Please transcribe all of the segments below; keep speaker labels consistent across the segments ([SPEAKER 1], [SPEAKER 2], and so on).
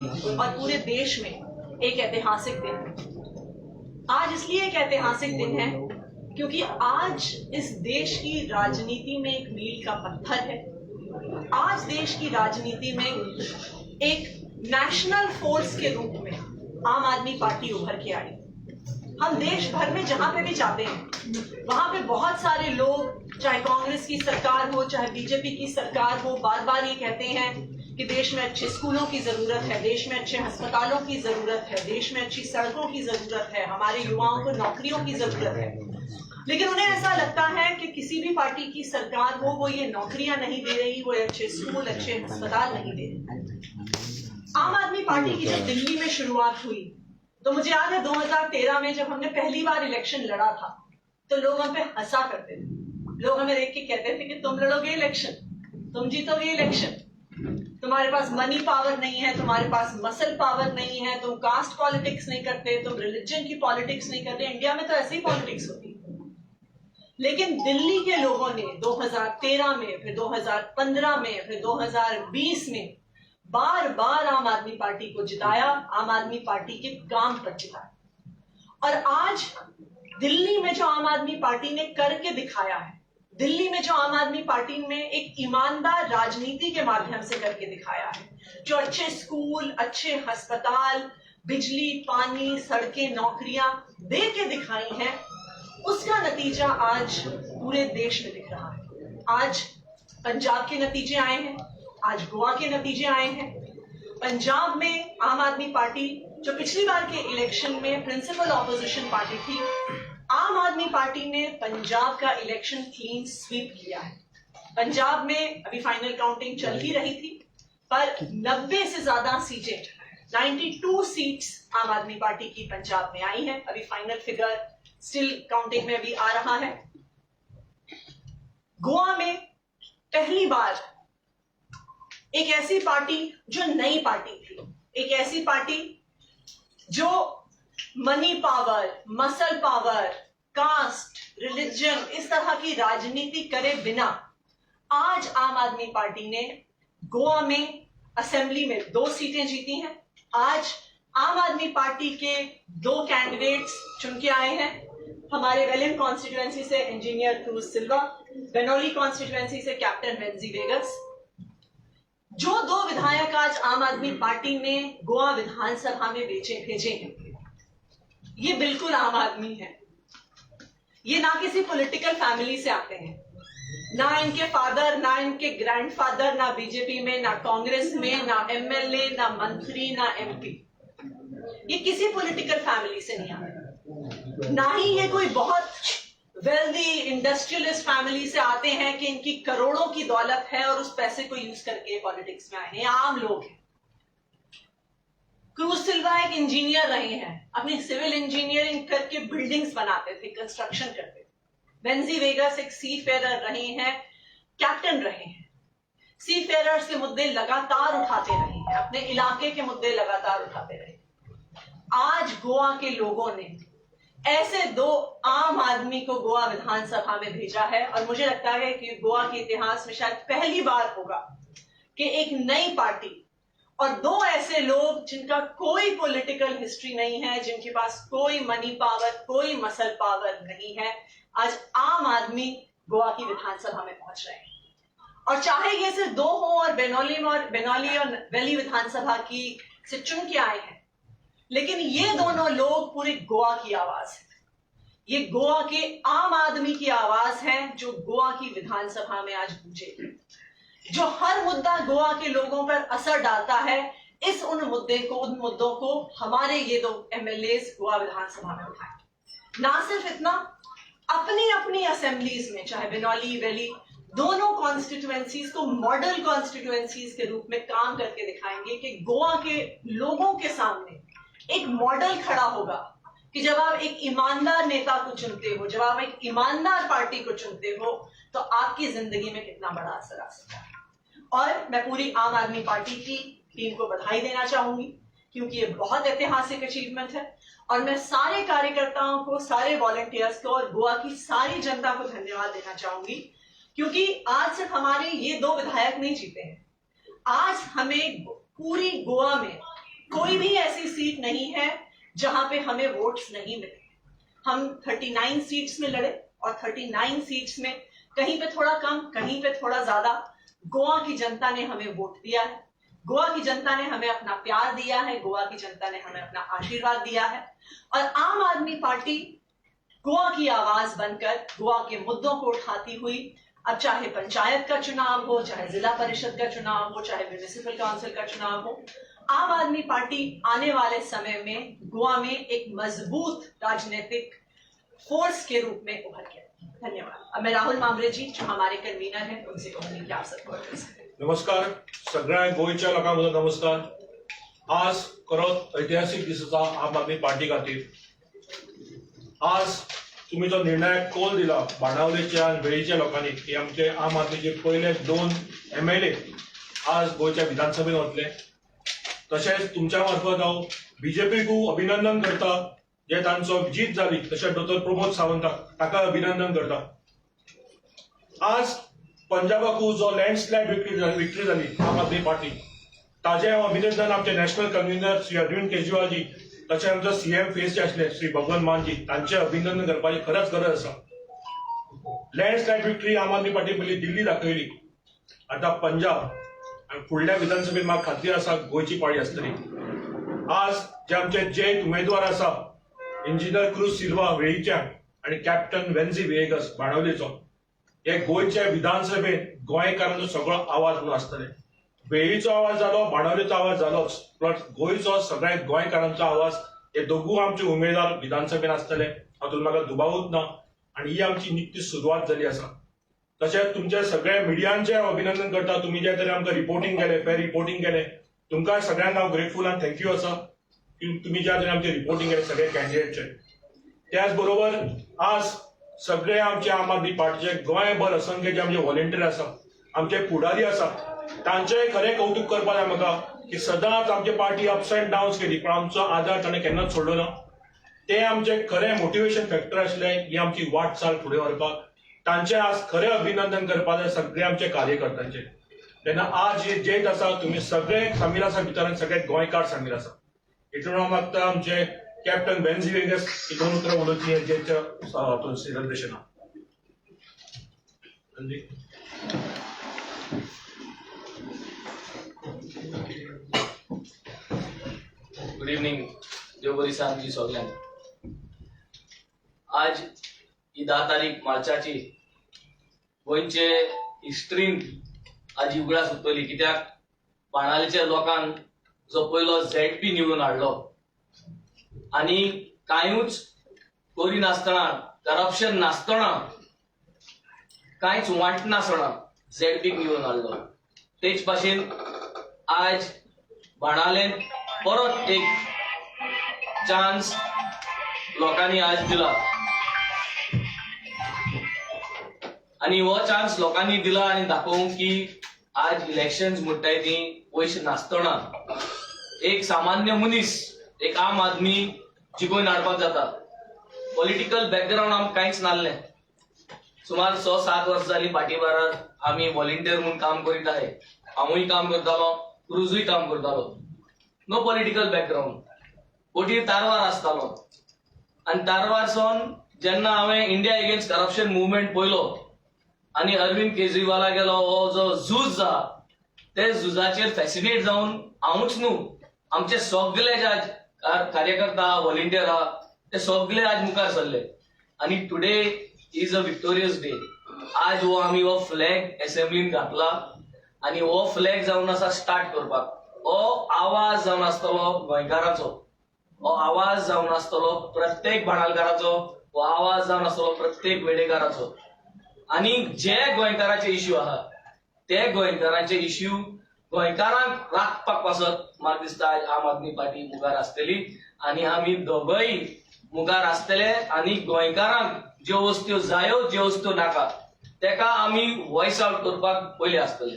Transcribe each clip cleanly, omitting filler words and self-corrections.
[SPEAKER 1] और पूरे देश में एक ऐतिहासिक दिन है। आज इसलिए एक ऐतिहासिक दिन है क्योंकि आज इस देश की राजनीति में एक मील का पत्थर है। आज देश की राजनीति में एक नेशनल फोर्स के रूप में आम आदमी पार्टी उभर के आई। हम देश भर में जहां पे भी जाते हैं, वहां पे बहुत सारे लोग, चाहे कांग्रेस की सरकार हो, चाहे बीजेपी की सरकार हो, बार बार ये कहते हैं कि देश में अच्छे स्कूलों की जरूरत है, देश में अच्छे अस्पतालों की जरूरत है, देश में अच्छी सड़कों की जरूरत है, हमारे युवाओं को नौकरियों की जरूरत है। लेकिन उन्हें ऐसा लगता है कि किसी भी पार्टी की सरकार हो, वो ये नौकरियां नहीं दे रही, वो अच्छे स्कूल, अच्छे अस्पताल नहीं दे रही। आम आदमी पार्टी की जब दिल्ली में शुरुआत हुई, तो मुझे याद है 2013 में जब हमने पहली बार इलेक्शन लड़ा था, तो लोग हम पे हंसा करते थे। लोग हमें देख के कहते थे कि तुम लड़ोगे इलेक्शन, तुम जीतोगे इलेक्शन, तुम्हारे पास मनी पावर नहीं है, तुम्हारे पास मसल पावर नहीं है, तुम कास्ट पॉलिटिक्स नहीं करते, तुम रिलीजन की पॉलिटिक्स नहीं करते। इंडिया में तो ऐसी ही पॉलिटिक्स होती है। लेकिन दिल्ली के लोगों ने 2013 में, फिर 2015 में, फिर 2020 में बार बार आम आदमी पार्टी को जिताया, आम आदमी पार्टी के काम पर जिताया। और आज दिल्ली में जो आम आदमी पार्टी ने करके दिखाया है, दिल्ली में जो आम आदमी पार्टी ने एक ईमानदार राजनीति के माध्यम से करके दिखाया है, जो अच्छे स्कूल, अच्छे अस्पताल, बिजली, पानी, सड़कें, नौकरियां दे के दिखाई हैं, उसका नतीजा आज पूरे देश में दिख रहा है। आज पंजाब के नतीजे आए हैं, आज गोवा के नतीजे आए हैं। पंजाब में आम आदमी पार्टी, जो पिछली बार के इलेक्शन में प्रिंसिपल ऑपोजिशन पार्टी थी, आम आदमी पार्टी ने पंजाब का इलेक्शन क्लीन स्वीप किया है। पंजाब में अभी फाइनल काउंटिंग चल ही रही थी, पर 90 से ज्यादा सीटें, 92 सीट्स आम आदमी पार्टी की पंजाब में आई हैं। अभी फाइनल फिगर स्टिल काउंटिंग में अभी आ रहा है। गोवा में पहली बार एक ऐसी पार्टी जो नई पार्टी थी, एक ऐसी पार्टी जो money power, muscle power, caste, religion, इस तरह की राजनीति करे बिना आज आम आदमी पार्टी ने गोवा में असेंबली में 2 सीटें जीती हैं। आज आम आदमी पार्टी के 2 कैंडिडेट्स चुन के आए हैं। हमारे वेलियम कॉन्स्टिट्यूएंसी से इंजीनियर क्रूज सिल्वा, बेनोली कॉन्स्टिट्यूएंसी से कैप्टन वेंजी वेगस। जो 2 विधायक आज आम आदमी पार्टी ने गोवा विधानसभा में बेचे भेजे हैं, ये बिल्कुल आम आदमी है। ये ना किसी पॉलिटिकल फैमिली से आते हैं, ना इनके फादर, ना इनके ग्रैंडफादर, ना बीजेपी में, ना कांग्रेस में, ना एमएलए, ना मंत्री, ना एमपी। ये किसी पॉलिटिकल फैमिली से नहीं आते। ना ही ये कोई बहुत वेल्दी इंडस्ट्रियलिस्ट फैमिली से आते हैं कि इनकी करोड़ों की दौलत है और उस पैसे को यूज करके पॉलिटिक्स में आए हैं। आम लोग हैं। क्रूज सिल्वा एक इंजीनियर रहे हैं, अपनी सिविल इंजीनियरिंग करके बिल्डिंग्स बनाते थे, कंस्ट्रक्शन करते थे। वेंजी वेगस एक सी फेरर रहे हैं, कैप्टन रहे हैं, सी फेरर्स के मुद्दे लगातार उठाते रहे हैं, अपने इलाके के मुद्दे लगातार उठाते रहे। आज गोवा के लोगों ने ऐसे 2 आम आदमी को गोवा विधानसभा में भेजा है और मुझे लगता है कि गोवा के इतिहास में शायद पहली बार होगा कि एक नई पार्टी और 2 ऐसे लोग जिनका कोई पॉलिटिकल हिस्ट्री नहीं है, जिनके पास कोई मनी पावर, कोई मसल पावर नहीं है, आज आम आदमी गोवा की विधानसभा में पहुंच रहे हैं। और चाहे ये सिर्फ 2 हों और बेनोली और वेली विधानसभा की से चुन के आए हैं, लेकिन ये दोनों लोग पूरे गोवा की आवाज है। ये गोवा के आम आदमी की आवाज है जो गोवा की विधानसभा में आज गूंजेगी, जो हर मुद्दा गोवा के लोगों पर असर डालता है, इस उन मुद्दे को उन मुद्दों को हमारे ये 2 एमएलए गोवा विधानसभा में उठाए। ना सिर्फ इतना, अपनी अपनी असेंबलीज में, चाहे बेनौली, वेली, दोनों कॉन्स्टिट्यूएंसीज को मॉडल कॉन्स्टिट्यूएंसीज के रूप में काम करके दिखाएंगे कि गोवा के लोगों के सामने एक मॉडल खड़ा होगा कि जब आप एक ईमानदार नेता को चुनते हो, जब आप एक ईमानदार पार्टी को चुनते हो, तो आपकी जिंदगी में कितना बड़ा असर आ सकता है। और मैं पूरी आम आदमी पार्टी की टीम को बधाई देना चाहूंगी क्योंकि ये बहुत ऐतिहासिक अचीवमेंट है। और मैं सारे कार्यकर्ताओं को, सारे वॉलंटियर्स को और गोवा की सारी जनता को धन्यवाद देना चाहूंगी क्योंकि आज सिर्फ हमारे ये 2 विधायक नहीं जीते हैं, आज हमें पूरी गोवा में कोई भी ऐसी सीट नहीं है जहां पे हमें वोट्स नहीं मिले। हम 39 सीट्स में लड़े और 39 सीट्स में कहीं पे थोड़ा कम, कहीं पे थोड़ा ज्यादा, गोवा की जनता ने हमें वोट दिया है। गोवा की जनता ने हमें अपना प्यार दिया है, गोवा की जनता ने हमें अपना आशीर्वाद दिया है और आम आदमी पार्टी गोवा की आवाज बनकर गोवा के मुद्दों को उठाती हुई, अब चाहे पंचायत का चुनाव हो, चाहे जिला परिषद का चुनाव हो, चाहे म्यूनिसिपल काउंसिल का चुनाव हो, आम आदमी पार्टी आने वाले समय में गोवा में एक मजबूत राजनीतिक फोर्स के रूप में उभर के। धन्यवाद। अब मैं राहुल मामरे जी, जो हमारे कन्वीनर हैं, उनसे कहूंगी कि आप सबको एड्रेस करें।
[SPEAKER 2] नमस्कार, सगळ्या गोंयच्या लोकांक म्हजो नमस्कार। आज खरोच ऐतिहासीक दीस आसा आम आदमी पार्टी खातीर। आज तुमी जो निर्णायक कौल दिला बाणावलेच्या आनी वेळीच्या लोकांनी की आमचे आम आदमीचे पयले 2 MLA आज गोंयच्या विधानसभेन वतले। तशेंच तुमच्या मार्फत हांव बीजेपीकू अभिनंदन करता जे तांचो जीत जाली, तशेंच डॉक्टर प्रमोद सावंताक ताका अभिनंदन करता। आज पंजाबाकू जो लँडस्लायड विक्ट्री जाली आम आदमी पार्टी, ताजें हांव अभिनंदन आमचे नॅशनल कन्व्हिनर श्री अरविंद केजरीवालजी, तशें आमचो CM face जे आसले श्री भगवंत मानजी, तांचें अभिनंदन करपाची खरंच गरज आसा। लँडस्लायड विक्ट्री आम आदमी पार्टी पयली दिल्ली दाखयली, आतां पंजाब आनी फुडल्या विधानसभेत म्हाका खात्री आसा गोंयची पाळी आसतली। आज जे आमचे जे उमेदवार आसा इंजिनियर क्रूज सिल्वा वेळीच्या आनी कॅप्टन वेन्झी व्हिएगस बाणावलेचो, हे गोंयच्या विधानसभेत गोंयकारांचो सगळो आवाज म्हणून आसतले। वेळीचो आवाज जालो, बाणावलेचो आवाज जालोच, प्लस गोंयचो सगळ्या गोंयकारांचो आवाज हे दोगूय आमचे उमेदवार विधानसभेन आसतले, हातूंत म्हाका दुबावूच ना। आनी ही आमची निकती सुरवात जाली आसा। तशेंच तुमच्या सगळ्या मिडियांचें हांव अभिनंदन करता, तुमी जे तरेन आमकां रिपोर्टींग केलें, फेर रिपोर्टींग केलें, तुमकां सगळ्यांक हांव ग्रेटफूल आनी thank you आसा की तुमी ज्या तरेन आमचें रिपोर्टींग केलें सगळे कॅन्डिडेटचे। त्याच बरोबर आज सगळे आमचे आम आदमी पार्टीचे गोंयभर असंख्य जे आमचे व्हॉलेंटियर आसा, आमचे फुडारी आसा, तांचें खरें कौतुक करपाक जाय म्हाका की सदांच आमची पार्टी अप्स अँड डावन्स केली पण आमचो आदार ताणें केन्नाच सोडलो ना। ते आमचे खरें मोटिवेशन फॅक्टर आसले ही आमची वाटचाल फुडें व्हरपाक। तांचें आज खरें अभिनंदन करपाक जाय सगळे आमचे कार्यकर्त्यांचे। तेन्ना आज जे जेत आसा तुमी सगळे सामील आसा भितर आनी सगळे गोंयकार सामील आसा। हितून हांव मागता आमचे कॅप्टन वेन्झी व्हिएगस ही दोन उतरां उलोवची हे जेच्या सेलिब्रेशनाक।
[SPEAKER 3] गुड इवनिंग, देव बरी सांजची सगल्यांक। आज ही 10 तारीख मार्चाची गोंयचे हिस्ट्रीन आज ही उगडास उरतली, कित्याक बाणावलेच्या लोकांक जो पयलो ZP निवडून हाडलो आनी कांयूच करिनासतना, करप्शन नासतना, कांयच वांटनासतना ZPक निवडून हाडलो। तेच भाशेन आज बाणावलेन परत एक चान्स लोकांनी आज दिला आनी हो चान्स लोकांनी दिला आनी दाखोवंक की आज इलेक्शन्स म्हणटाय ती पयशे नासतना एक सामान्य मनीस, एक आम आदमी जिखून हाडपाक जाता। पॉलिटिकल बॅकग्रावंड आमकां कांयच नासलें। सुमार 6-7 वर्सां जालीं पाटीबारार आमी व्हॉलेंटियर म्हूण काम करीत आहाय। हांवूय काम करतालो, क्रुजूय काम करतालो। No political background. बोटीर तारवार आसतालो आनी तारवार सावन जेन्ना हांवें इंडिया अगेन्स्ट करप्शन मुवमेंट पळयलो आनी अरविंद केजरीवाला गेलो हो जो झूज आहा ते झुजाचेर फॅसिनेट जावन हांवूच न्हू, आमचे सगळे जे आज कार्यकर्ता आहा, व्हॉलेंटियर आहा, ते सगळे आज मुखार सरले आनी today is a victorious day. आज हो आमी हो फ्लॅग एसेंब्लीन घातला आनी हो फ्लॅग जावन आसा स्टार्ट करपाक। हो आवाज जावन आसतलो गोंयकाराचो, हो आवाज जावन आसतलो प्रत्येक बाणालकाराचो, हो आवाज जावन आसतलो प्रत्येक वेडेकाराचो। आनी जे गोंयकाराचे इश्यू आहा ते गोंयकारांचे इश्यू गोंयकारांक राखपाक पासत म्हाका दिसता आज आम आदमी पार्टी मुखार आसतली आनी आमी दोगय मुखार आसतले आनी गोंयकारांक ज्यो वस्तू जायो ज्यो वस्तू नाका तेका आमी वॉयस आवट करपाक पयले आसतले।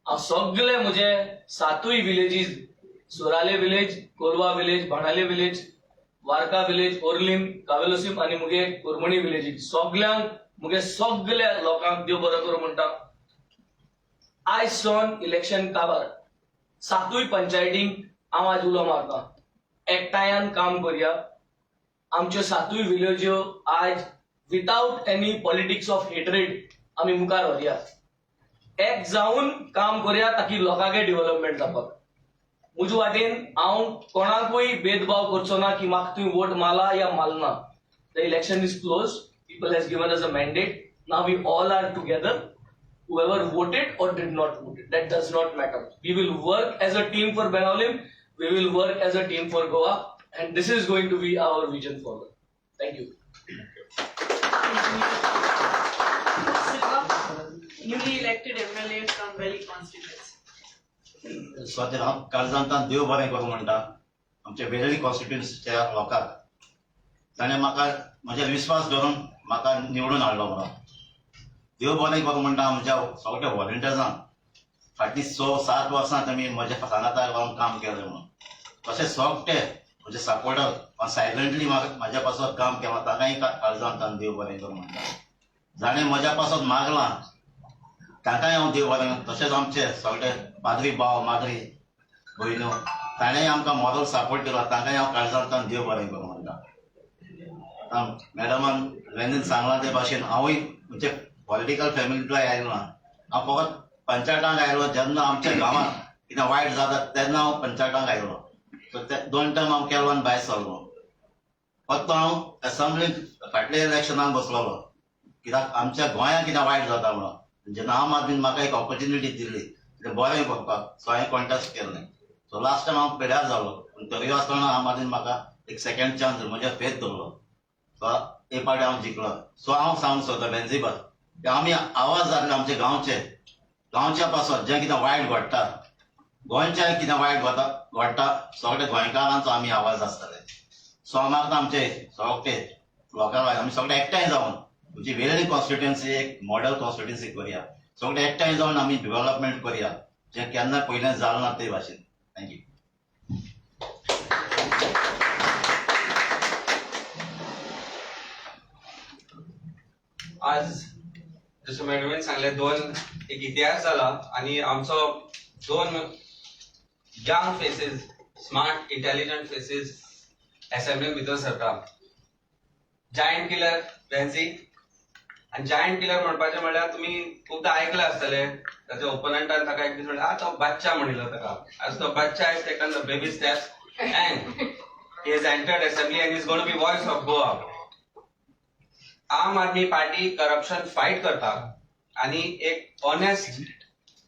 [SPEAKER 3] हांव सगळे म्हजे 7 villages, Surale village, Colva village, Benaulim village, Varca village, Orlim, Cavelossim आनी मुगे कुरमणी विलेजीक सगल्यांक मुगे सगल्या लोकांक देव बरो करूं म्हणटा। आयज सावन इलेक्शन काबार 7 पंचायतींक हांव आज उलो मारता, एकठांयान काम करया. आमच्यो सातूय विलेज्यो आज without any politics of hatred आमी मुखार व्हरया. एक जावन काम करया ताकी लोकांगे डेव्हलपमेंट जावपाक. म्हजे वाटेन हांव कोणाकूय भेदभाव करचो ना की म्हाका तुवें वोट मारला या मारना. The election is close. People has given us a mandate. Now we all are together. Whoever voted or did not vote it, that does not matter. We will work as a team for Benaulim. We will work as a team for Goa, and this is going to be our vision forward. Thank you.
[SPEAKER 1] Silva, newly elected MLA from Veli constituency.
[SPEAKER 4] सुरवातेर हांव काळजांतान देव बरें करूं म्हणटा आमच्या वेळ्ळी कॉन्स्टिट्युन्सीच्या लोकांक. ताणें म्हाका म्हजेर विस्वास दवरून म्हाका निवडून हाडलो म्हणून देव बरें करूं म्हणटा आमच्या सगळ्या व्हॉलंटियर्सांक. फाटलीं 6-7 वर्सां तेमी म्हज्या सांगाता रावन काम केलें म्हणून. तशें सगळे म्हजे सपोर्टर सायलंटली म्हाका म्हाज्या पासत काम केलां, तांकांय काळजांतान देव बरें करूं म्हणटा. जाणें म्हज्या पासत मागलां तांकांय हांव देव बरें. तशेंच आमचे सगळे पाद्री भाव, माद्री भयणो, ताणेंय आमकां मॉरल सपोर्ट दिला, तांकांय हांव काळजांतान देव बरें करूं म्हणटा. आतां मॅडमान वेनीन सांगलां ते भाशेन हांवूय म्हणजे पॉलिटिकल फॅमिलींतलो आयलो ना. हांव फकत पंचायतांक आयलो जेन्ना आमच्या गांवांत कितें वायट जाता तेन्ना हांव पंचायतांक आयलो. सो ते दोन टर्म हांव केलो आनी भायर सरलो. फक्त हांव एसेंब्लीक फाटल्या इलेक्शनाक बसलेलो कित्याक आमच्या गोंयांत कितें वायट जाता म्हणून. जेन्ना आम आदमीन म्हाका एक ऑपॉर्च्युनिटी दिली कितें बरें करपाक, सो हांवें कॉन्टेस्ट केलें. सो लास्ट टायम हांव पेड्यार जालो, पूण तरी आसतना आम आदमीन म्हाका एक सेकंड चान्स दिलो, म्हजेर फेथ दवरलो. सो एक फावटी हांव जिखलो. सो हांव सांगूंक सोदता बेन्जीबाद की आमी आवाज जातले आमचे गांवचे, गांवच्या पासत जें कितें वायट घडटा, गोंयच्या कितें वायट घडटा, सगळे गोंयकारांचो आमी आवाज आसतले. सो हांव मागता आमचे सगळे लोकांक, आमी सगळे एकठांय जावन आमची वेळ्ळी कॉन्स्टिट्युन्सी एक मॉडेल कॉन्स्टिट्युन्सी करुया. सगळे एकठांय जावन आमी डेव्हलपमेंट करुया जें केन्ना पयलें जालें ना ते भाशेन. Thank you.
[SPEAKER 5] आज जशें मॅडमीन सांगलें, दोन एक इतिहास जाला आनी आमचो दोन young faces, smart, intelligent faces असेंब्लीन भितर सरता. Giant killer वेन्झी. आनी जायंट किलर म्हणपाचें म्हणल्यार तुमी खुबदां आयकलां आसतलें, ताच्या ओपोनंटान ताका एक दीस म्हणलें, आ तो बादशा म्हणिल्लो ताका. आज तो बादशा has taken the baby steps and he has entered assembly and is gonna be voice of Goa. Aam Aadmi party corruption fight करता आणि एक ऑनेस्ट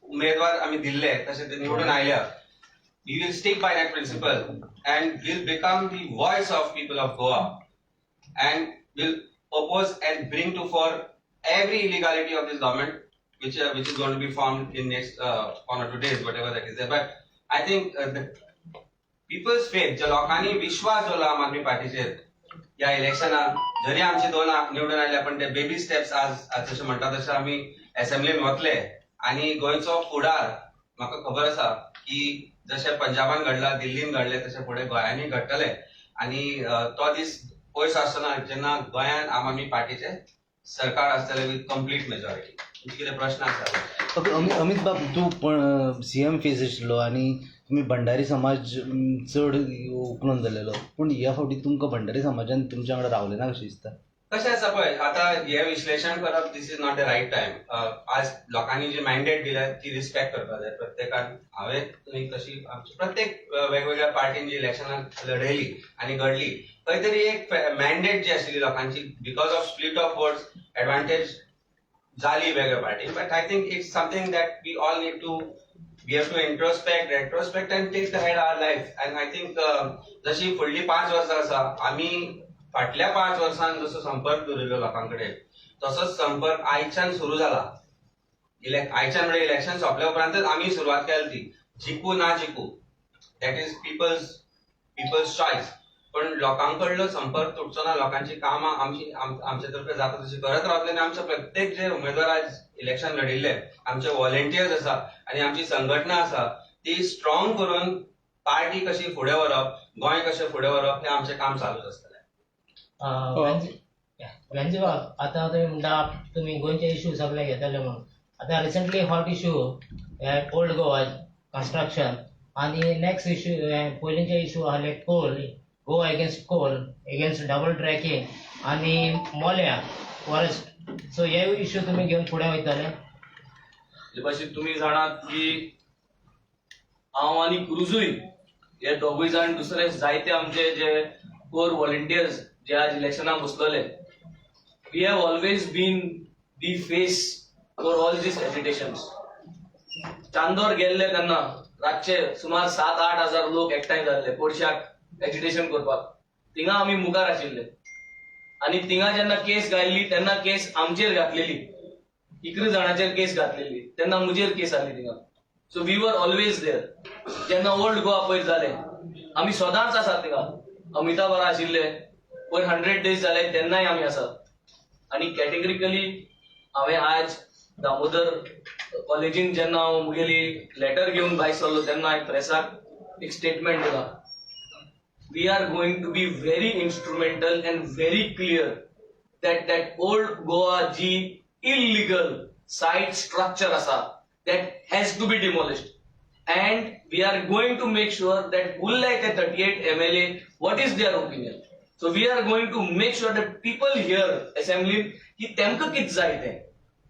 [SPEAKER 5] उमेदवार आमी दिल्ले तशे ते निवडून आयल्या. We will stick by that principle and will become the voice of people of Goa and will oppose and bring to fore every illegality of this government which is going to be formed in next 1 or 2 days, whatever that is there. But I think the people's faith, ज्या लोकांनी विश्वास दवरला आम आदमी पार्टीचेर ह्या इलेक्शनाक, जरी आमचे दोन निवडून आयले, पण ते बेबी स्टेप्स आज आज जशें म्हणटा तशें आमी असेंब्लीन वतले आनी गोंयचो फुडार म्हाका खबर आसा की जशें पंजाबान घडला, दिल्लीन घडलें, तशें फुडें गोंयांनी घडटलें. आनी तो दीस पयस आसतना जेन्ना गोंयान आम आदमी पार्टीचें सरकार आसतलें विथ कंप्लीट मेजॉरिटी. तुमचे कितें प्रश्न आसा?
[SPEAKER 6] ओके, अमित बाब, तूं पण सीएम फेस आशिल्लो आनी तुमी भंडारी समाज चड उखलून जालेलो, पूण ह्या फावटी तुमकां भंडारी समाजान तुमच्या वांगडा रावले ना कशें दिसता?
[SPEAKER 5] कशें आसा पळय, आतां हें विश्लेशण करप, this is not the right time. आज लोकांनी जी मॅन्डेट दिल्या ती रिस्पेक्ट करपाक जाय प्रत्येकान. हांवें न्ही तशी आमची प्रत्येक वेगवेगळ्या पार्टीन जी इलेक्शनां लढयली आनी घडली, खंय तरी एक मॅन्डेट जी आशिल्ली लोकांची, because of split of votes advantage जाली वेगळ्या party. But I think it's something that we all need to we have to introspect, retrospect and take the head our life. And I think जशी फुडली 5 वर्सां आसा, आमी फाटल्या 5 वर्सां जसो संपर्क दवरिल्लो लोकां कडेन तसोच संपर्क आयच्यान सुरू जाला. आयच्यान म्हणजे इलेक्शन सोंपल्या उपरांतच आमी सुरवात केली ती. जिखू ना जिखू, that is people's choice, पण लोकां कडलो संपर्क तुटचो ना. लोकांची कामां आमची आमचे तर्फे जाता तशी करत रावतले आनी आमचे प्रत्येक जे उमेदवार आज इलेक्शन लढिल्ले, आमचे व्हॉलेंटियर्स आसा आनी आमची संघटना आसा ती स्ट्रॉंग करून पार्टी कशी फुडें व्हरप, गोंय कशें फुडें व्हरप हें आमचें काम चालूच आसतलें.
[SPEAKER 7] वेंझीबाब, आतां तुमी म्हणटा तुमी गोंयचे इशू सगळे घेतले म्हणून. आतां recently hot issue old Goa construction. आनी नेक्स्ट इश्यू पयलींचे इश्यू आहले coal, Goa against coal, against double tracking आनी मोल्या फॉरेस्ट. सो हे इश्यू तुमी घेवन फुडें वयतले?
[SPEAKER 3] जे भाशेन तुमी जाणात की हांव आनी क्रुजूय हे दोगूय जाण, दुसरे जायते आमचे जे कोर व्हॉलंटियर्स जे आज इलेक्शनाक बसलेले, we have always been the face for all these agitations. Chandor गेल्ले तेन्ना रातचे सुमार 7-8 हजार लोक एकठांय जाल्ले पोरशाक एजिटेशन करपाक. थिंगा आमी मुखार आशिल्ले आनी थिंगा जेन्ना केस घायल्ली तेन्ना केस आमचेर घातलेली, 11 जाणांचेर केस घातलेली. तेन्ना मुजेर केस आसली थिंगा. So we were always there. जेन्ना ओल्ड गोवा पयर जाले, आमी सदांच आसात थिंगा. अमिता बारा आशिल्ले. पयर 100 डेज जाले तेन्नाय आमी आसात. आनी कॅटेगरिकली हांवें आज दामोदर कॉलेजीन जेन्ना हांव मुगेली लेटर घेवन भायर सरलो तेन्ना हांवें प्रेसाक एक स्टेटमेंट दिला, we are going to be very instrumental and very clear that that Old Goa ji illegal site structure आसा, that has to be demolished, and we are going to make sure that उरले ते 38 MLA, what is their opinion. So we are going to make sure that people here assembly की तेमकां कितें जाय तें,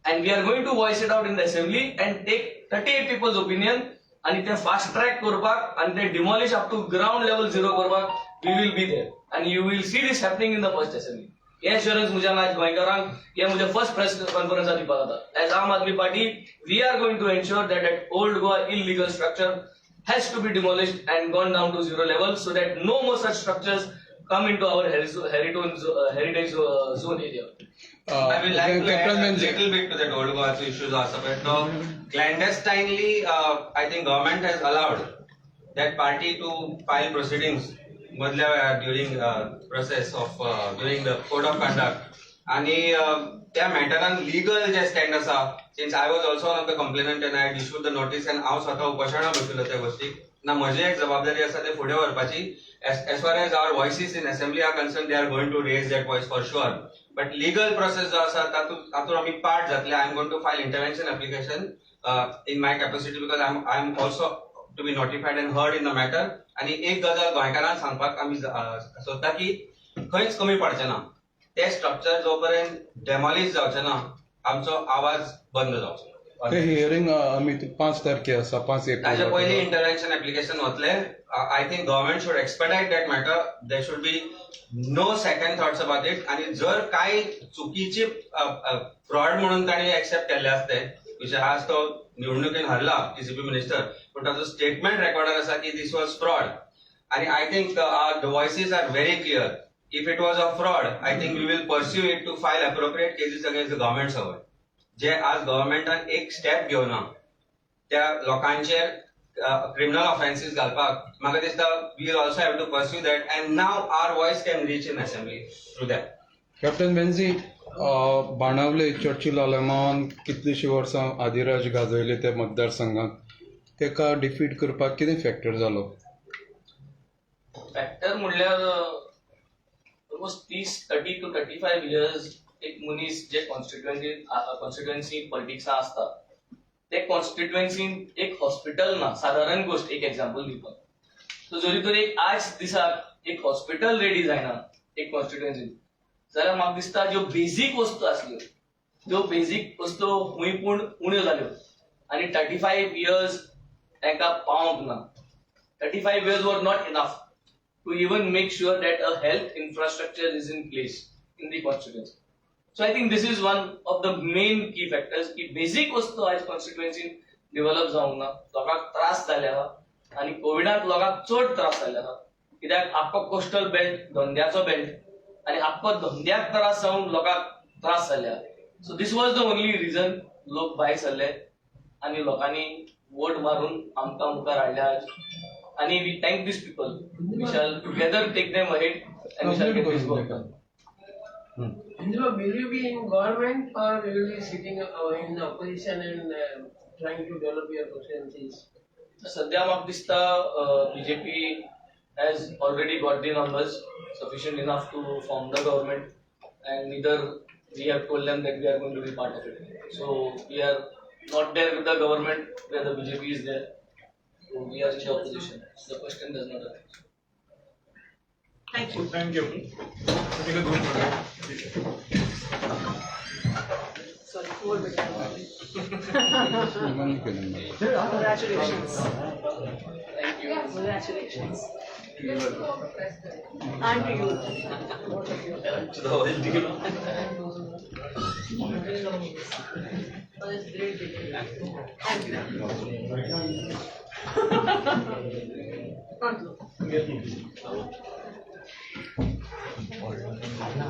[SPEAKER 3] and we are going to voice it out in the assembly and take 38 people's opinion आणि ते fast track करपाक आणि ते demolish up to ground level zero करपाक we will be there, and you will see this happening in the first assembly. हे एश्योरन्स म्हज्यान आज गोंयकारांक हे म्हज्या फर्स्ट प्रेस कॉन्फरन्सात दिवपाक जाता. As Aam Aadmi Party, we are going to ensure that that Old Goa illegal structure has to be demolished and gone down to zero level so that no more such structures come into our heritage zone area.
[SPEAKER 5] I will like to add
[SPEAKER 8] Captain
[SPEAKER 5] a
[SPEAKER 8] Menzi.
[SPEAKER 5] Little bit to that Old Goa issues also. But now, clandestinely, I think government has allowed that party to file proceedings मदल्या वेळार during process of during the code of conduct. आणि त्या मॅटरान legal जे stand आसा, since I was also one of the complainant and I issue the notice and हांव स्वता उपोशणां बशिल्लो त्या गोष्टीक ना, म्हजी एक जबाबदारी आसा ते फुडें व्हरपाची. As far as our voices in assembly are concerned, they are going to raise that voice for sure, but legal process जो आसा तातूंत आमी पार्ट जातले. I am going to file intervention application in my capacity because I am also to be notified and heard in the matter. आनी एक गजाल गोंयकारांक सांगपाक आमी सोदता की खंयच कमी पडचें ना. ते स्ट्रक्चर जो पर्यंत डेमॉलिश जावचें ना, आमचो आवाज बंद जावचो ना.
[SPEAKER 8] ते हियरिंग अमित 5 तारखे आसा, 5 एप्रिल.
[SPEAKER 5] ताजे पयलीं इंटरव्हेन्शन एप्लिकेशन वतले. I think government should expedite that matter. There should be no second thoughts about it. आणि जर काय चुकीची फ्रॉड म्हणून ताणी एक्सेप्ट केल्ले आसते विषय, आज तो निवडणुकीन हरला टीसीपी मिनिस्टर, पूण ताजो स्टेटमेंट रेकॉर्डर आसा की this was fraud. आणि I think the voices are very clear. If it was a fraud, I think we will pursue it to file appropriate cases against the government servant. जे आज गव्हर्मेंटान एक step घेवना त्या लोकांचेर criminal ऑफेन्सीस घालपाक, म्हाका दिसता we also have to pursue that, and now our voice can reach in assembly through that.
[SPEAKER 8] Captain Menzi, Benaulim Churchill आलेमावान कितलींशीं वर्सां आदिराज गाजयले त्या मतदारसंघात, तेका डिफीट करपाक कितें फॅक्टर जालो?
[SPEAKER 3] फॅक्टर म्हणल्यार ऑलमोस्ट 30, 30 to 35 years एक मनीस जे कॉन्स्टिट्युएन्सी पॉलिटिक्सा आसता, ते कॉन्स्टिट्युएन्सीन एक हॉस्पिटल ना. सादारण गोश्ट एक एग्जाम्पल दिवपाक, सो जरी तर एक आज दिसाक एक हॉस्पिटल रेडी जायना एक कॉन्स्टिट्युएन्सीन जाल्यार म्हाका दिसता ज्यो बेजीक वस्तू आसल्यो त्यो बेजीक वस्तू खूंय पूण उण्यो जाल्यो आनी 35 इयर्स तांकां पावंक ना. 35 years were not enough to even make sure that a health infrastructure is in place in the constituency. So I think this is one of the main key factors की बेसिक वस्तू आयज कॉन्स्टिट्युएन्सीन develop जावंक ना. लोकांक त्रास जाले आहा आनी कोविडांत लोकांक चड त्रास जाल्ले आहा, कित्याक आख्खो कोस्टल बेल्ट धंद्याचो बेल्ट आनी आख्खो धंद्याक त्रास जावन लोकांक त्रास जाल्ले आहा. So this was the only reason लोक भायर सरले आनी लोकांनी वोट मारून आमकां मुखार हाडले आज. आणि we thank these people. We shall together take them ahead and we shall get this work done.
[SPEAKER 9] Indra, will you be in government or will you be sitting in opposition and trying to develop your constituencies?
[SPEAKER 3] सध्या म्हाका दिसता BJP has already got the numbers sufficient enough to form the government, and neither we have told them that we are going to be part of it. So we are not there with the government where the BJP is there. We are in the opposition. The question does not arise.
[SPEAKER 1] Thank you.
[SPEAKER 2] Thank you.
[SPEAKER 1] Sorry, four minutes.
[SPEAKER 8] मान्य केलें मला.
[SPEAKER 1] Congratulations.
[SPEAKER 3] Thank you.
[SPEAKER 1] Congratulations. And to you. Both of you.
[SPEAKER 3] To the whole team.
[SPEAKER 1] For this great day. Thank you. Thank you.
[SPEAKER 6] हारला.